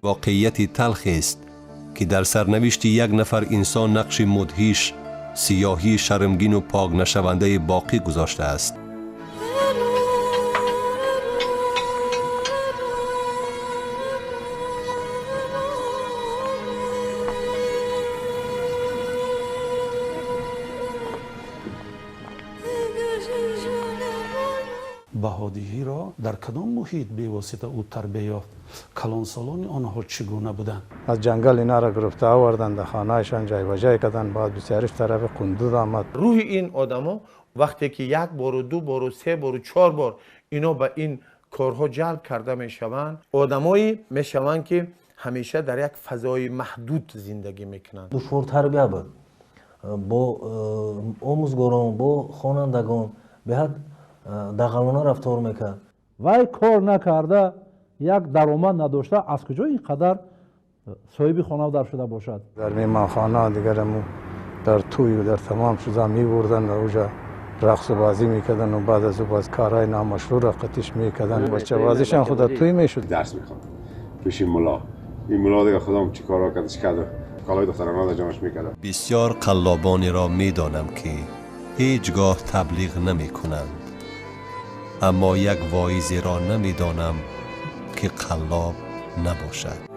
Воқеияти талхест, ки дар сарнавишти як нафар инсон нақши мудҳиш, сиёҳии шармгину покнашавандаи боқӣ гузоштааст. Баҳодиҳиро дар кадом муҳит бевосита ӯ тарбия ёфт? Калонсолони онҳо чӣ гуна буданд? Аз ҷангал инара гирифта оварданд, дар хонаашон ҷойбаҷой карданд. Баъд бисёриш тарафи Қундуз омад. Рӯҳи ин одамо вақте ки як бору, ду бору, се бору, чор бор ино ба ин корҳо ҷалб карда мешаванд, одамое мешаванд, ки ҳамеша дар як фазои маҳдуд зиндагӣ мекунанд. Душвортарбия буд бо омӯзгорон, бо хонандагон беҳад дағалона рафтор мекард. Вай кор накарда, як даромад надошта, аз куҷо ин қадар соҳиби хонаву дар шуда бошад? Дар меҳмонхона, дигараму дар тӯю дар тамом чиза мебурданд, дар уҷа рақсу бозӣ мекарданд ва баъд аз ӯ боз корҳои номашрӯъро қатиш мекарданд. Бачабозишам худа тӯй мешуд. Дарс мехонд пеши мулло. Ин мулло дига худам чӣ корҳо кардаш, кард, калои духтарона дар ҷамъаш мекард. Бисёр қаллобонеро медонам, ки ҳеҷ гоҳ таблиғ намекунанд, аммо як воизеро намедонам, ки қаллоб набошад.